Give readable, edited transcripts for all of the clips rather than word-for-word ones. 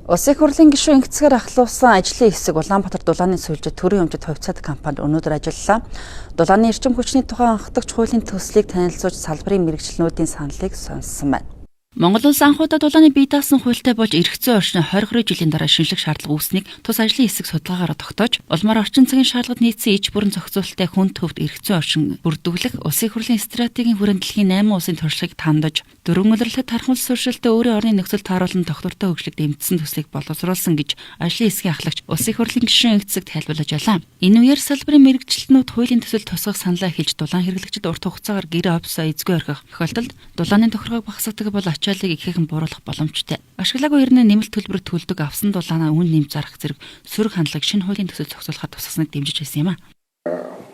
Улсын их хурлын гишүүн Ингэцгээр ахлуулсан ажлын хэсэг Улаанбаатар дулааны сүлжээ төрийн өмчит хувьцаат компанид өнөөдөр ажиллалаа. Дулааны эрчим хүчний тухай анхдагч хуулийн төслийг танилцуулж салбарын мэргэжилтнүүдийн саналыг сонссон байна. Монгол улс анхудаа дулааны бие даасан хуультай болж эрх зүйн орчны 20 гаруй жилийн дараа шинжлэх шаардлага үүснийг тус ажлын хэсэг судалгаагаар тогтоож, улмаар орчин цагийн шаардлагад нийцсэн иж бүрэн зохицуулалттай хүн төвд эрх зүйн орчин бүрдүүлэх улсын их хурлын стратегийн хүрээнд дэлхийн 8 улсын туршлагыг тандаж, дөрвөн улирлахад тархмал суурьшилтай өөрийн орны нөхцөл тааруулан тогтвортой хөгжлийг дэмжсэн төслийг боловсруулсан гэж ажлын хэсгийн ахлагч улсын их хурлын гишүүн Ингэцэг тайлбарлаж байлаа. Энэ үеэр салбарын мэргэжилтнүүд хуулийн төсөл тусгах саналаа хэлж, дулаан хэрэглэгчид урт хугацаагаар гэр офисоо эзгүй орхих тохиолдолд дулааны тохиргоог багасгадаг бол ачааллыг ихээхэн бууруулах боломжтой. Ашиглаагүй хэрнээ нэмэлт төлбөр төлдөг, авсан дулаанаа үн нэмж зарах зэрэг сөрөг хандлагыг шинэ хуулийн төсөл зохицуулахад тусгасныг дэмжиж байсан юм а.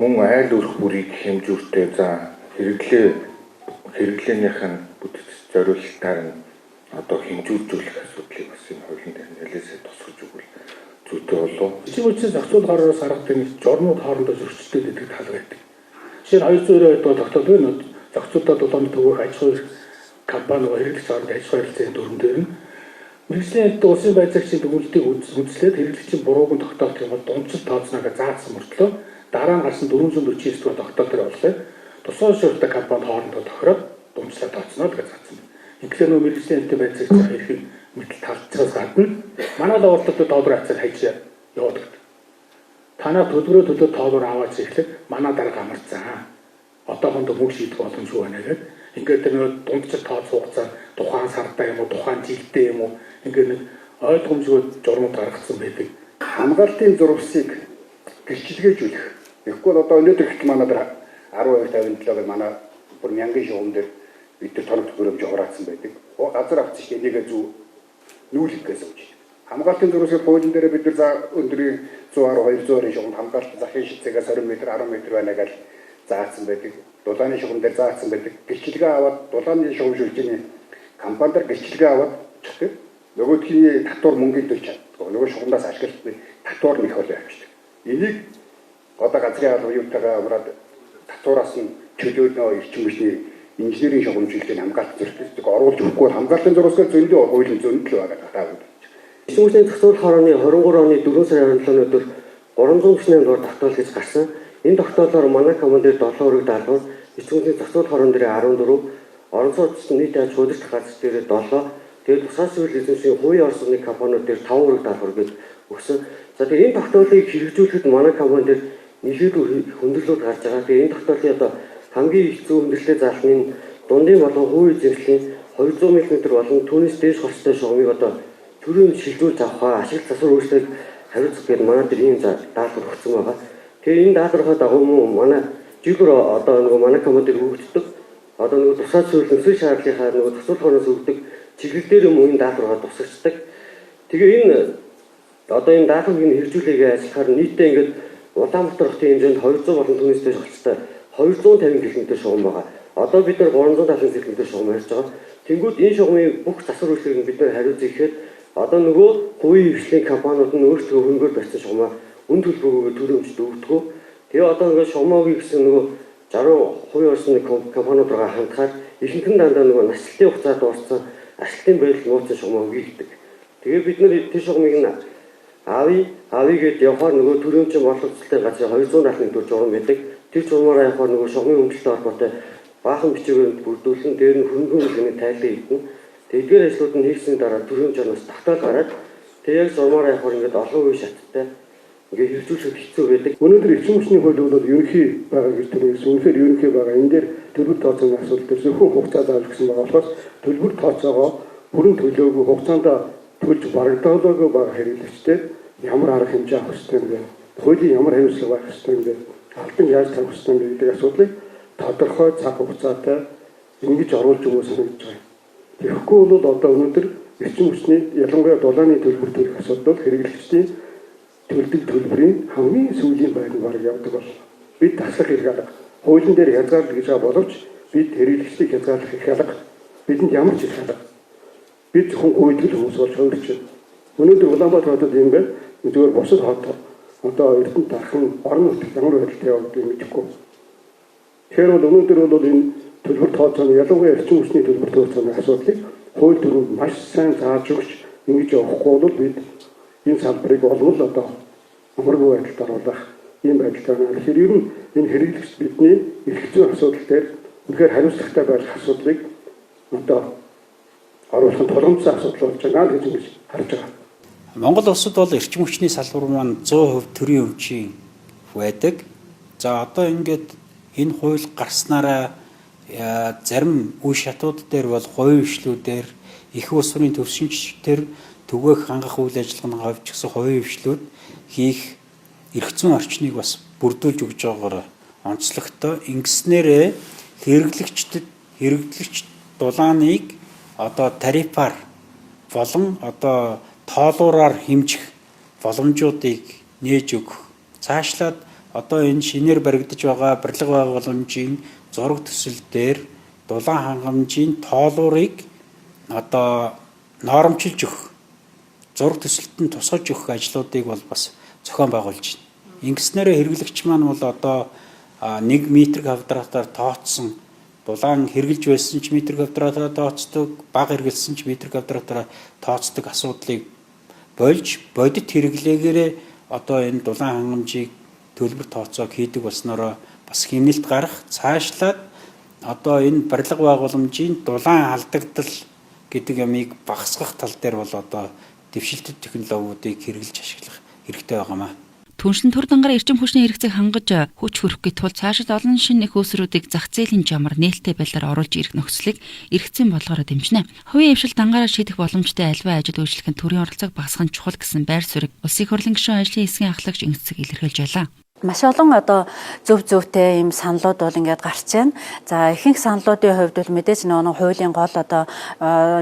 Мөн айл өрх бүрийг хэмжүүртэй за хэрэглээнийх нь бүтэц зориулалтаар нь одоо хэмжүүржүүлэх асуудлыг бас энэ хуулийн дээр нэлээсээ тусгаж өгвөл зүйтэй болов. Эрчим хүчний зохицуулах ороос аргадаг нэг журмууд хоорондоо зөрчилдөд байдаг тал байдаг. Жишээ нь 292 дугаар тогтоол байна. Зохицуулалтаа дулааны төвөөх аж ахуйн компани хэрэглэгч хоорондын аж ахуйн харилцааны дүрэм дээр нь мэргэжлийн хэлдэг улсын байцаагчийн дүгнэлтийг үндэслээд хэрэглэгчийн бурууг нь тогтоох юм бол дундчил тооцно гэж заасан мөртлөө дараа нь гарсан 449 дугаар тогтоол дээр болохоор тусгай шуурхтай компанид хоорондоо тохироод дундчлаа тооцно л гэж заасан. Ингэхээр нөө мэргэжлийн хэлдэг байцаагчийн эрхийг мэдл талцраас гадна манай лабораторид тоолроо хацаар хайж явуулдаг. Танаа төлбөрөө төлөө тоолоор аваач ирэхлээр манай дарга амарцсан. Одоохондоо мөнгө шийдэх боломжгүй байна гэдэг. Ингээд тэр нөгөө дундчил тооц хугацаа тухайн сардаа юм уу, тухайн жилдээ юм уу, ингээд нэг ойлгомжгүй журмууд гаргацсан байдаг. Хамгаалтын зурвасыг гэрчилгээжүүлэх. Тэгэхгүй бол одоо өнөөдөр хүртэл манай дээр 1257 гэдэг манай бүр мянган шугам дээр бид нар тоног төхөөрөмж хураацсан байдаг. Газар авсан чинь энийгээ зүү нүүлэх гэж сууж байна. Хамгаалтын зурвасыг хуулийн дээр бид нар за өндрийн 112 220 шугамд хамгаалт захын шицээгээ 20 м 10 м байна гэж заасан байдаг. Дулааны шугам дээр заасан байдаг. Гэрчилгээ аваад дулааны шугам шүлжээний компанидаар гэрчилгээ аваад чигтэр нөгөөдхийн татвар мөнгөний төлж чаддаг. Нөгөө шугамдаас ашиглалтны татвар нэх болоо явчихдаг. Энийг одоо газрын алба юутайгаа амраад татвараас нь чөлөөнөө эрчим хүчний инженерийн шугам шүлжээний хамгаалт зурвасыг оруулж өгөхгүй бол хамгаалтын зурвасгаар зөндөө хуулийн зөндөл байгаа таа. Эрчим хүчний зохицуулах хорооны 23 оны 4 сарын 27-ны өдөр 348 дугаар тогтоол гэж гарсан. Энэ тогтоолоор манай компани дээр 7 өрөг даалгавар, эрчим хүчний зохицуулах хорон дээр 14, орон сууцны нийт аж ахуй газар дээр 7, тэгээд тусгай сүүл эзэмшийн хувийн орон компаниуд дээр 5 өрөг даалгавар гэж өгсөн. За, тэгээд энэ тогтоолыг хэрэгжүүлэхэд манай компани дээр нэлээдгүй хүндрэлүүд гарч байгаа. Тэгээд энэ тогтоолын одоо хамгийн их зүү хүндрэлтэй заалны нь дундын болон хувийн эзэмшлийн 200 мм болон түүнээс дээш хорцтой шугамыг одоо төрийн шилжүүлж авах, ашиг засвар үйлчлэг хариуцах гэдэг манай дээр ийм даалгавар өгсөн байгаа. Тэгээ энэ даалгаврынхаа дагуу мөн манай жилбэр одоо нөгөө манай компани дээр өгөгддөг. Одоо нөгөө тусгай суурь нөхцөл шаардлагынхаа нөгөө зохицуулахоноос өгдөг чиглэл дээр мөн энэ даалгавраа тусгацдаг. Тэгээ энэ одоо энэ даалгаврыг нь хэрэгжүүлээгээ ажиллахаар нийтдээ ингээд Улаанбаатар хотын хэмжээнд 200 болон түүнээс дээш хорцтой 250 км шугам байгаа. Одоо бид нар 370 км шугам ярьж байгаа. Тэнгүүд энэ шугамын бүх засвар үйлчлэгийг бид нар хариуцъя гэхэд одоо нөгөө хувийн хэвшлийн компаниуд нь өөрсдөө хөрөнгөөр барьсан шугамаа үн төлбөрөөр төрийн өмчт өгдөг. Тэгээ одоо ингээд шугамаагүй гэсэн нөгөө 60 хувийн орсны компаниуд руу хандхаар ихэнх нь дандаа нөгөө наслалтын хугацаа дууссан, ашлалтын байдал нууцсан шугамаа өгье гэдэг. Тэгээ бид нар тэр шугамыг нь авъя, авъя гэд явахаар нөгөө төрийн өмчийн боловсролтой газрын 271 дэх журам байдаг. Тэр журмаараа явахаар нөгөө шугамын өмчлөлтэй холбоотой баахан бичээгээр бүрдүүлэн дээр нь хөрөнгө хөрөнгөний тайлан хийгдэнэ. Тэдгээр ажлууд нь хийгдсэний дараа төрийн өмчөөс тогтоол гараад тэг яг журмаараа явахаар ингээд олон үе шаттай ингээд хэрэгжүүлэхэд хэцүү байдаг. Өнөөдөр эрчим хүчний хууль бол ерөнхий байгаа гэж түрүүс үнэхээр ерөнхий байгаа. Энэ дээр төлбөр тооцооны асуудал дээр зөвхөн хугацаа зааж өгсөн байгаа болохоос төлбөр тооцоогоо бүрэн төлөөгүй, хугацаанд төлж барагдаагүй байгаа хэрэглэгчтэй ямар арга хэмжээ авах ёстой юм бэ? Хуулийн ямар хариуцлага байх ёстой юм бэ? Албан яаж тавих ёстой юм бэ гэдэг асуудлыг тодорхой цаг хугацаатай ингэж оруулж өгөөс санагдаж байгаа. Тэгэхгүй бол одоо өнөөдөр эрчим хүчний, ялангуяа дулааны төлбөр төлөх асуудал бол хэрэглэгчдийн төлдөг төлбөрийн хамгийн сүүлийн байранд бараг явдаг болно. Бид таслах эрх алга. Хуулийн дээр хязгаарлал гэж байгаа боловч бид хэрэглэгчдийг хязгаарлах эрх алга. Бидэнд ямар ч эрх алга. Бид зөвхөн гүйтгэл хүмүүс болж хувирч байна. Өнөөдөр Улаанбаатар хотод юм байна. Зүгээр бусад хот одоо Эрдэнэт дархан орон нутагт ямар байдалтай явагдгийг мэдэхгүй. Тэгэхээр бол өнөөдөр бол энэ төлбөр тооцооны, ялангуяа эрчим хүчний төлбөр тооцооны асуудлыг хууль дүрмэнд маш сайн зааж өгч Ингэж явахгүй бол бид энэ салбарыг улам л одоо амаргүй байдалд оруулах ийм байдалтай байна. Тэгэхээр ер нь энэ хэрэглэгч бидний эрх зүйн асуудал дээр үнэхээр хариуцлагатай байх асуудлыг одоо оруулах нь тулгамдсан асуудал болж байна гэж ингэж харж байгаа. Монгол улсад бол эрчим хүчний салбар маань 100% төрийн өмчийн байдаг. За одоо ингээд энэ хууль гарснараа зарим үе шатууд дээр бол хувийн хвшлүүдээр их улс төрийн төвшинчдэр түгээх хангах үйл ажиллагааны хувьд ч гэсэн хувийн хвшлүүд хийх эрх зүйн орчныг бас бүрдүүлж өгж байгаагаар онцлогтой. Ингэснээрээ хэрэглэгчдэд хэрэглэгч дулааныг одоо тарифаар болон одоо тоолуураар хэмжих боломжуудыг нээж өгөх. Цаашлаад одоо энэ шинээр баригдаж байгаа барилга байгууламжийн зураг төсөл дээр дулаан хангамжийн тоолуурыг одоо ноормчилж өгөх, зураг төсөлд нь тусгаж өгөх ажлуудыг бол бас зохион байгуулж байна. Ингэснээрээ хэрэглэгч маань бол одоо 1 метр квадратаар тооцсон дулаан хэрглэж байсан ч метр квадратаар тооцдог, бага хэрглэсэн ч метр квадратаар тооцдог асуудлыг болж бодит хэрэглээгээрээ одоо энэ дулаан хангамжийг төлбөр тооцоог хийдэг болсноороо бас хэмнэлт гарах, цаашлаад одоо энэ барилга байгууламжийн дулаан алдагдал гэдэг ямыг багасгах тал дээр бол одоо дэвшилтэт технологиудыг хэрэглэж ашиглах хэрэгтэй байгаамаа. Түншин төр дангаар эрчим хүчний хэрэгцээг хангаж хүч хүргэхийг тулд цаашид олон шинэ эх үүсвэрүүдийг зах зээлийн жамар нээлттэй байдлаар оруулж ирэх нөхцөлийг эргэцэн бодлогоор дэмжинэ. Хувийн хвшил дангаараа шийдэх боломжтой альва ажил үйлчлэх нь төрийн оролцоог багасгах нь чухал гэсэн байр суурийг Улсын их хурлын гишүүн ажлын хэсгийн ахлагч Ингэцэг илэрхийлж байлаа. Маш олон одоо зөв зөвтэй ийм саналууд бол ингээд гарч байна. За ихэнх саналуудын хувьд бол мэдээж нөгөө хуулийн гол одоо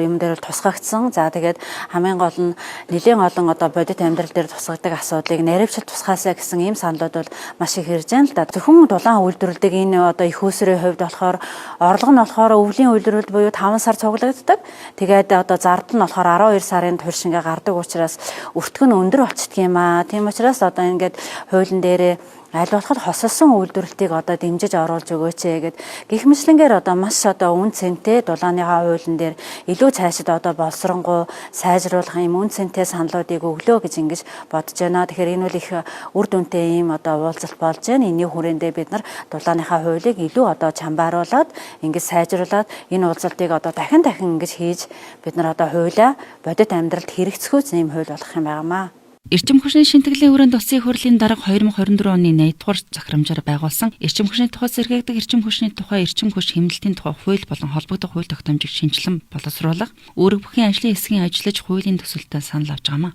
юм дээр бол тусгагдсан. За тэгээд хамгийн гол нь нэлээн олон одоо бодит амьдрал дээр тусгагдаг асуудлыг наривчил тусгаасаа гэсэн ийм саналууд бол маш их ирж байна л да. Зөвхөн дулаан үйлдвэрлэдэг энэ одоо их үүсрийн хувьд болохоор орлого нь болохоор өвлийн үйлдвэрлэл буюу 5 сар цуглагддаг. Тэгээд одоо зардал нь болохоор 12 сарын турш ингээ гардаг учраас өртгөн нь өндөр болчдөг юм аа. Тийм учраас одоо ингээд хуулийн дээрээ аль болох хосолсон үйлдвэрлэлтийг одоо дэмжиж оруулж өгөөч гэд гих мэтлэнгээр одоо маш одоо үн цэнтэй дулааныхаа хуулийн дээр илүү цаашид одоо боловсронгуй сайжруулах юм үн цэнтэй саналуудыг өглөө гэж ингэж бодож байна. Тэгэхээр энэ бол их үр дүнтэй ийм одоо уулзалт болж байна. Энийн хүрээндээ бид нар дулааныхаа хуулийг илүү одоо чамбааруулад ингэж сайжруулад энэ уулзалтыг одоо дахин дахин ингэж хийж бид нар одоо хуулиа бодит амьдралд хэрэгцэхүйц ийм хууль болох юм байнамаа. Эрчим хүчний шинтгэлийн өрөөнд Улсын их хурлын дарга 2024 оны 80 дугаар захирамжаар байгуулсан эрчим хүчний тухай сэргээгдэх эрчим хүчний тухай эрчим хүч хэмнэлтийн тухай хууль болон холбогдох хууль тогтоомжийг шинжилэн боловсруулах үүрэг бүхийн ажлын хэсгийн ажиллаж хуулийн төсөлтөд санал авч байгаамаа.